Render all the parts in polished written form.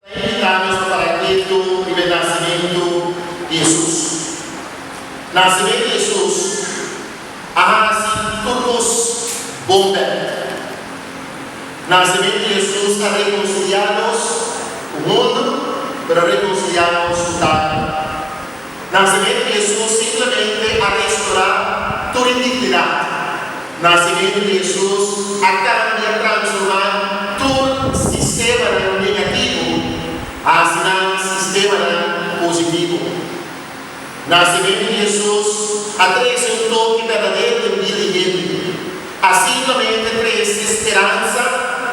Invitá nos pa para ketu riba e nasementu di Hesus. Nasementu di Hesus a hasi tur kos bon bèk. Nasementu di Hesus a rekonsiliá nos ku mundu, pero a rekonsiliá nos ku Tata. Nasementu di Hesus simplemente a restorá tur e dignidat. Nasementu di Hesus a kambia, transformá tur sistemanan negativo hasi nan sistemanan positivo. Nasementu di Hesus a trese un toke berdadero den bida di hende. A simplemente trese speransa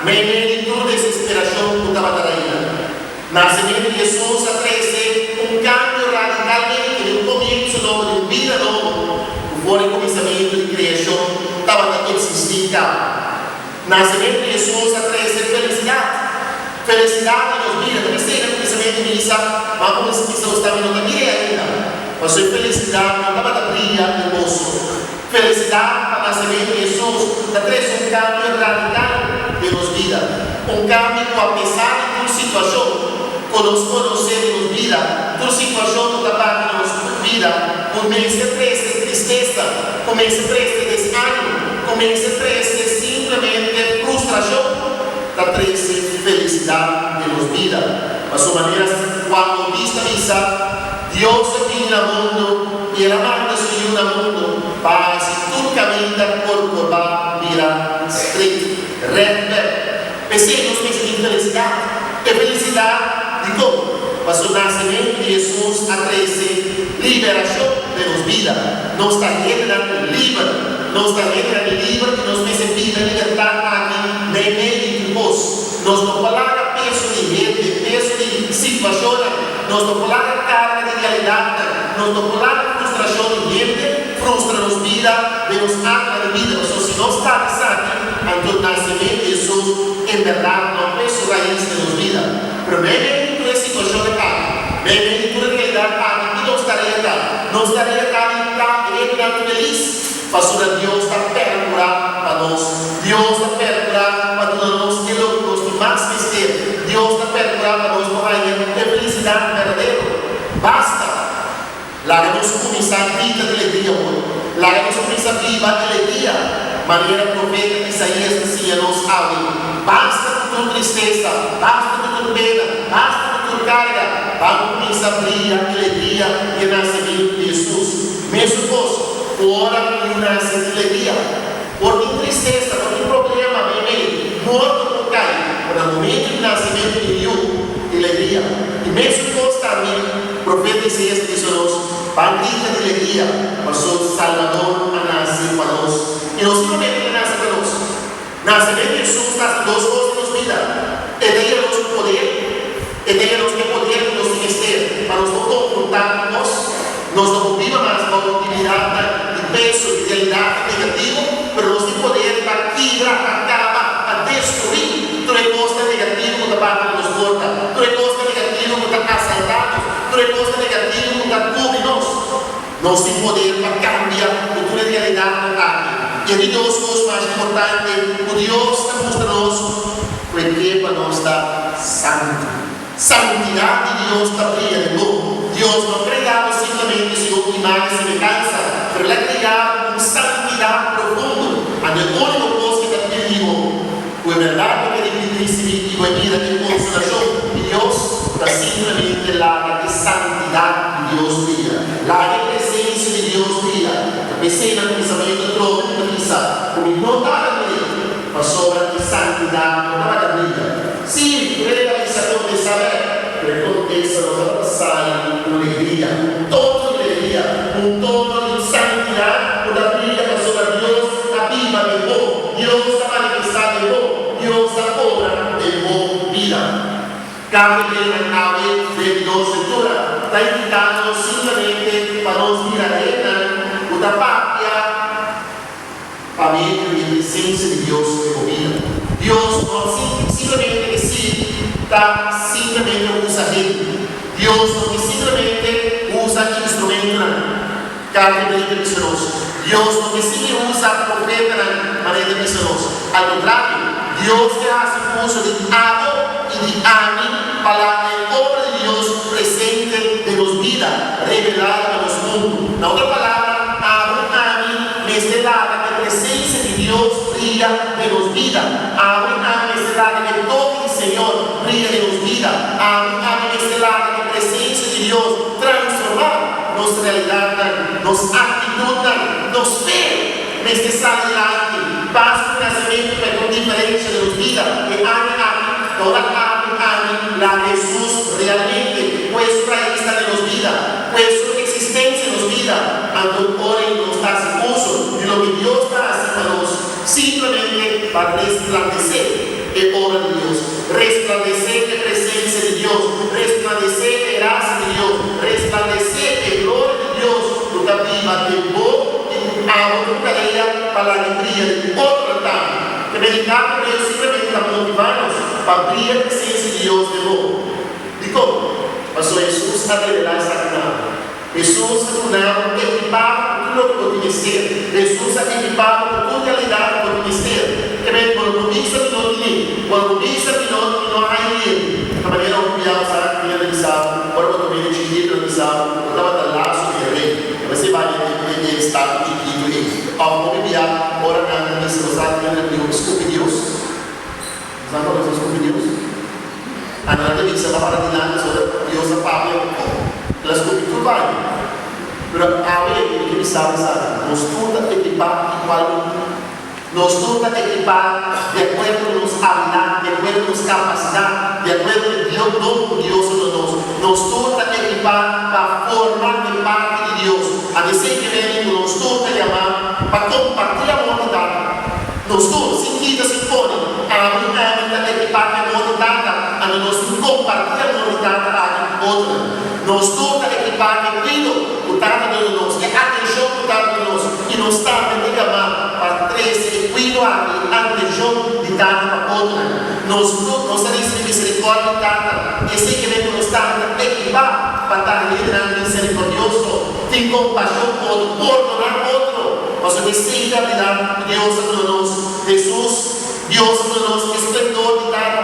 meimei di tur desesperashon ku tabata reina. Nasementu di Hesus a trese un kambio radikalmente di un komienso nobo, di un bida nobo ku for di kuminsamentu di kreashon tabata eksistí kaba. Nasementu di Hesus a trese felisidat, felisidat den nos bida. Ta p'esei na kuminsamentu di misa mi a kuminsá bisa nos tambe no ta mir'é ainda, pasobra e felisidat no tabata bria den boso. Felisidat pa nasementu di Hesus ta trese un kambio radikal den nos bida, un kambio ku apesar di tur situashon ku nos konosé den nos bida, tur situashon ku ta bati na nos bida, ku mester trese tristesa, ku mester trese desánimo, ku mester trese simplemente frustrashon, ta trese felisidat den nos bida. Pasobra manera Juan Bautista bisa, Dios a bini na mundu i el a manda su Yu na mundu pa hasi tur kaminda korkorbá bira stret, rèt bèk. P'esei nos mester tin felisidat. E felisidat dikon? Pasobra nasementu di Hesus a trese liberashon den nos bida. Nos ta hendenan liber. Nos ta hendenan liber i nos mester biba e libertat aki meimei di tur kos. Nos no por laga peso di hende, peso di situashonnan. Nos no por laga karga di realidatnan. Nos no por laga frustrashon di hende frustra nos bida den nos akla di bida. Pasobra si nos laga esaki, anto nasementu di Hesus en bèrdat no a pone su rais den nos bida. Pero meimei di tur e situashonnan aki, meimei di tur e realidat aki, ki nos tarea ta? Nos tarea ta di ta hendenan felis. Pasobra Dios ta perkurá pa nos. Dios ta perkurá pa duna nos e loke nos tin mas mester. Dios ta perkurá pa nos por haña e felisidat berdadero. Basta! Laga nos kuminsá grita di alegria awor. Laga nos kuminsá biba di alegria, manera profeta Isaías ta siña nos awe. Basta ku tur tristesa, basta ku tur pena, basta ku tur karga. Ban kuminsá bria alegria di e nasementu di Hesus. Mesun kos ku ora ku yu nase di alegria. Por tin tristesa, por tin problema meimei, morto por kai, pero na momentu di nasementu di un yu, tin alegria. I mesun kos tambe profeta Isaías ta bisa nos, Ban grita di alegria, pasobra Salbador a nase pa nos. I no solamente el a nase pa nos. Nasementu di Hesus ta hasi dos kos den nos bida, E ta yena nos ku poder, E ta yena nos ku e poder ku nos tin mester pa nos por konfrontá ku nos. Nos no por biba mas bou intimidadnan di peso di realidatnan negativo, pero nos tin poder pa kibra, pa kaba, pa destruí tur e kosnan negativo ku ta bati na nos porta, tur e kosnan negativo ku ta asaltá nos, tur e kosnan negativo ku ta kubri nos. Nos tin poder pa kambia ku tur e realidatnan aki. I e di dos kos mas importante ku Dios ta mustra nos ku e ke pa nos ta santu. Santidat di Dios ta bria den bo. Dios no a krea bo simplemente segun imagen i semehansa, pero El a krea bo ku un santidat profundo. Anto e úniko kos ke ta pidi bo ku e bèrdat bo ke risibí i bo e mira e konsolashon di Dios ta simplemente laga e santidat di Dios bria. Laga e presensia di Dios bria. Ta p'esei nan kuminsamentu atrobe mi ta bisa ku mi no tabata mir'é, pasobra e santidat no tabata bria. Sí, rei a bisa kontestá bèk, pero e kontesta no tabata sali ku alegria, ku un tono di alegria, ku un tono di santidat ku ta bria pasobra Dios ta biba den bo, Dios ta manifestá den bo, Dios ta obra den bo bida. Kada hendenan awe den di nos lectura ta invitá nos simplemente pa nos bira hendenan ku ta papia Pa medio di e presencia di Dios den bo bida. Dios no simplemente ke si ta simplemente usa hende. Dios no ke simplemente usa instrumentonan. Carta Hebreo ta bisa nos, Dios no ke sigui usa profetanan manera e ta bisa nos. Al contrario, Dios ke hasi uso di abo i I di ami pa laga e obra di Dios presente den nos bida, revelá riba nos mundu. Na otro palabra, abo i ami mester laga e presensia di Dios bria den nos bida. Abo i ami mester laga e toke di Señor bria den nos bida. Abo i ami mester laga e presensia di Dios transformá nos realidatnan, nos aktitutnan, nos fe mester sali dilanti. Pasku di Nasementu pa e kon diferensha den nos bida e aña aki ta ora abo i ami laga Hesus realmente kue su rais ta den nos bida, kue su eksistensia den nos bida. Anto ora i nos ta hasi uso di loke Dios ta hasi pa nos simplemente pa resplandesé e obra di Dios, resplandesé e presensia di Dios, resplandesé e grasia di Dios, resplandesé e gloria di Dios ku ta biba den bo i ku abo ta un tarea pa laga bria den otronan tambe. Te meditá ku Dios simplemente ta motivá nos pa bria e presensia di Dios den bo. Dikon? Pasobra Hesus a revelá esaki na bo. Hesus a duna bo ekipá bo ku tur loke bo tin mester. Hesus a ekipá bo ku tur kalidat ku bo tin mester. Ke men bo no por bisa mi no tine, bo no por bisa mi no mi no a haña hende. Ta manera hopi bia bo sa mi a bisa bo ora bo ta bini chikitu nan bisa bo bo tabata laso di e rei. A bes e bai den e estatua chikitu ei. Òf hopi bia ora nan ta bisa bo sa mi a diho skupi Dios. Bo sa kua nos a skupi Dios? Anto nan ta bisa pa para dilanti pasobra Dios a papia ku el a skupi tur bai. Pero awe mi ke bisa bo esaki, nos tur ta ekipá igualmente. Nos tur ta ekipá di akuerdo ku nos abilidat, di akuerdo ku nos kapasidat, di akuerdo ku e Dios don ku Dios a duna nos. Nos tur ta ekipá pa forma e parti di Dios. Anto esei ke mende ku nos tur ta yamá pa kompartí amor di Tata. Nos tur, sin kita, sin pone, ami, ami ta ekipá ku e amor di Tata, anto nos tin kompartí amor di Tata aki ku otronan. Nos tur ta ekipá ku e kuido ku Tata duna nos, e atenshon ku Tata duna nos, i nos tambe ta yamá pa trese e kuido aki, e atenshon di Tata pa otronan. Nos tur, nos ta risibí miserikòrdia di Tata, esei ke men ku nos tambe ta ekipá pa ta hendenan miserikòrdioso, tin kompashon ku otro, pordoná otro. Pasobra esei ta abilidat ku Dios a duna nos. Hesus, Dios a duna nos e splendor di Tata.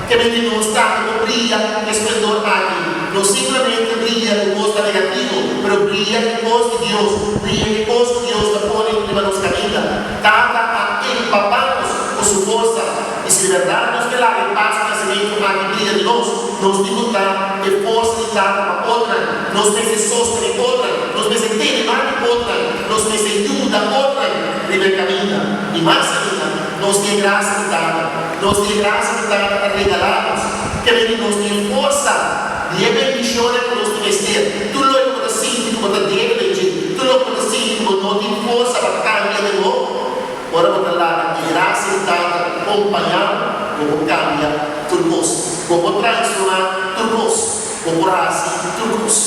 Ke men di nos tambe por bria e splendor aki. No simplemente bria ku kos ta negativo, pero bria e kos di Dios, bria e kos ku Dios ta pone riba nos kaminda. Tata a empapá nos ku su forsa. I si di bèrdat nos ke laga e pas di nasimentu aki bria di nos, nos tin ku ta e forsa di Tata pa otronan. Nos mester sostené otronan, nos mester tene man di otronan, nos mester yuda otronan riba e kaminda. I mas ainda, nos tin e grasia di Tata. Nos tin e grasia ku Tata ta regalá nos. Ke mester nos tin e forsa di e bendishonnan ku nos tin mester. Tur loke ku bo ta sinti ku bo ta débil den dje, tur loke ku bo ta sinti ku bo no tin forsa pa kambia den bo, ora bo ta laga e grasia di Tata kompañá bo, bo por kambia tur kos. Bo por transformá tur kos. Bo por hasi tur kos.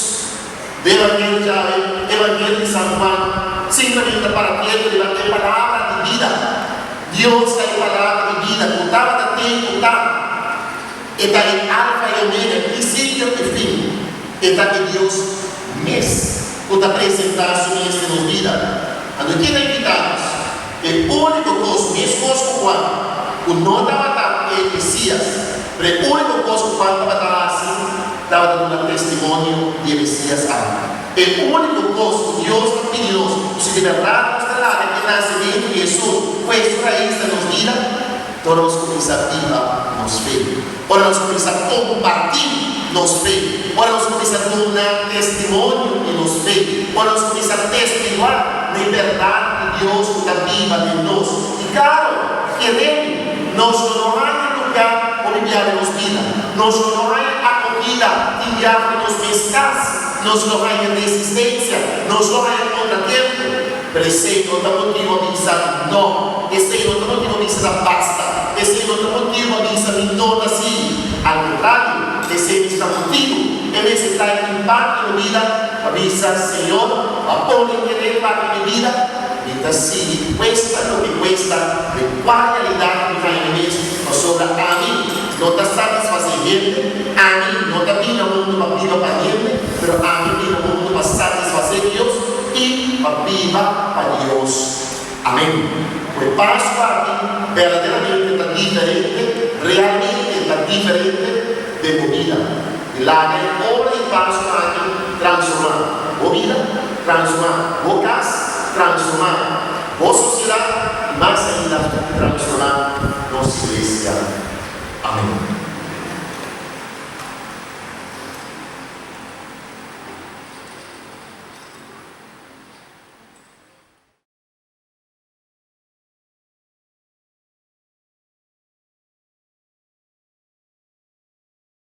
De Evangelio djawe, Evangelio di San Juan, simplemente ta para ketu riba e palabra di bida. Dios ta e palabra di bida ku tabata ten ku ta. E ta e Alfa i Omega, prinsipio i fin. E ta e Dios mes ku ta presentá su mes den nos bida. Anto e keda invitá nos. E úniko kos, meskos ku Juan, ku no tabata e Mesías, pero e úniko kos ku Juan tabata hasi tabata duna testimonio di e Mesías aki. E úniko kos ku Dios ta pidi nos, ku si di bèrdat nos ta laga e nasementu di Hesus kue su rais na nos bida, ta ora nos kuminsá biba nos fe, ora nos kuminsá kompartí nos fe, ora nos kuminsá duna testimonio di nos fe, ora nos kuminsá testiguá na e bèrdat di Dios ku ta biba den nos. I klaro, kere mi, nos lo no haña lugá hopi bia den nos bida. Nos lo no haña akogida tin bia for di nos mes kas. Nos lo haña resistensia. Nos lo haña kontratiempo. Pero esei no ta motibu pa bisa no. Esei no ta motibu pa bisa ta basta. Esei no ta motibu pa bisa mi no ta sigui. Al kontrario, esei mester ta motibu. E mester ta e impakto den bo bida pa bisa, Señor, bo a pone e regla aki den mi bida, mi ta sigui kuesta loke kuesta den kua realidat ku mi haña mi mes, pasobra ami no ta satisfasé hende, ami no ta bini na mundu pa biba pa hende, pero ami a bini na mundu pa satisfasé Dios. I pa biba pa Dios. Amèn. E Pasku aki berdaderamente ta diferente, realmente ta diferente den bo bida. I laga e obra di Pasku aki transformá bo bida, transformá bo kas, transformá bo sosiedat i mas ainda.